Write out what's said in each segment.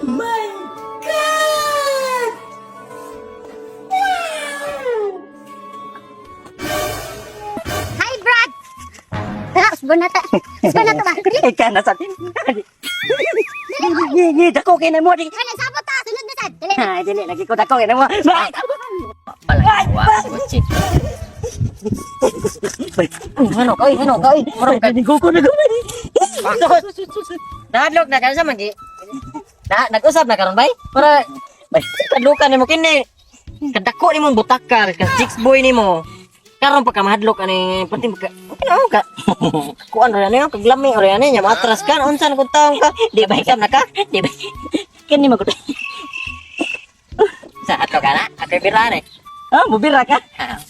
My God! Wow! Hi, Brad! Tara, usbon na ta. Usbon na ta ba? Ay, kana sa Ni dako kay na mo di. Kana sabot ta, sunod na sad. Dali. Ay, dili lagi ko dako kay na mo. Ay! Ano kay ano kay murag Ay, ko na gumay. Nahadlok na karon sa man gi. Na nag-usap na karon bay. Para Bay. kadlukan nimo kini. Kadako nimo butakar ka six boy nimo. Karon pa ka mahadlok ani pati ka ano ka. Kuan ra ani kaglami ra ani nya matras ka unsa na kung taong ka. Di ba Usap na ka? Di ba? Kani magud. Sa ato ka na. Ako'y birahan eh. Ah, mubira ka.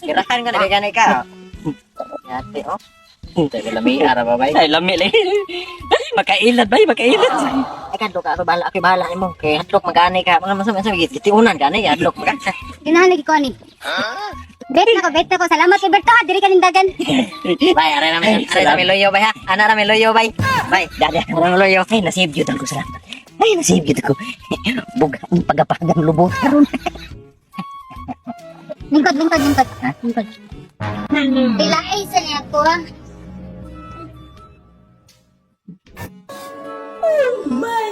Birahan ka na kay ganay ka. Yate oh. Tayo lami ara ba bay. Ay, lami lagi. Ay, makailad bay, makailad. Ay kadlok ako bahala ako'y bahala nimo kay hadlok magani ka. Mga masama sa gitiunan gani hadlok maga. Ganahan lagi ko ani. Bet na ko, bet na ko. Salamat kay Berto, ha. Diri ka nindagan. Bay, aray namin, aray namin loyo bay ha. Ana namin loyo bay. Bay, Dada. aray namin loyo. Ay, nasave yun ako salamat. Ay, nasave yun ako. Buga, ang pagapagang lubot karon. Lingkod, lingkod, lingkod. Lingkod. Pilay sa niya ko, ha. Oh my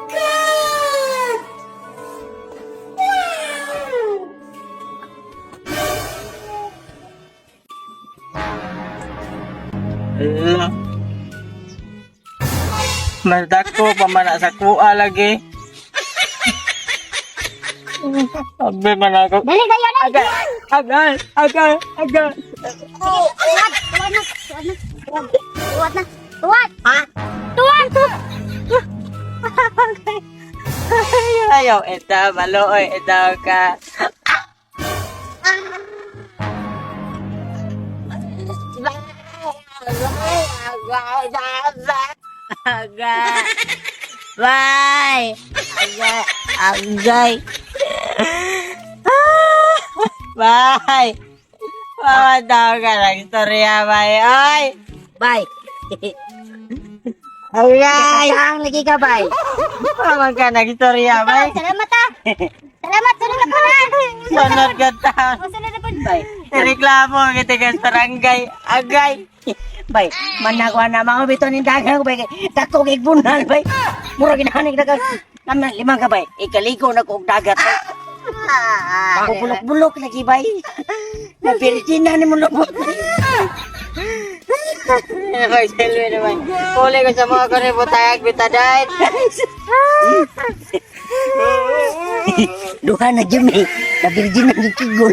God! Wow! Ala. Madako pa man na sa kuha lagi. Sabi man ako. Dali kayo na. Agay, agay, agay, agay. Tuwad, tuwad na, tuwad na. Tuwad, tuwad na. Tuwad. Ha? Tuwad, tuwad. Ayaw, ito, maluoy, ito ka. Agay. Bye. Agay. Agay. Bye. Mama daw ka lang istorya, bye. Ay. Bay. Agay. Ang lagi ka, bay. Mama ka nag-istorya, Bye. bye. Salamat, ha. Salamat, sunod na ko na. Sunod ka ta. O, sunod na po. Bay. Reklamo kita ka sa barangay. Agay. Bay, managwa na mga bito ni dagang bay. Dako kay bunal bay. Mura ginahanig dagang. Naman limang ka bay. Ikaliko na ko og dagat. Bay. Bulok-bulok lagi bay. Napirgina ni mo lubot. Ay, selwi naman. Huli ko sa mga kunin butayag bitadait. Duha na Jimmy. Napirgina ni Kigol.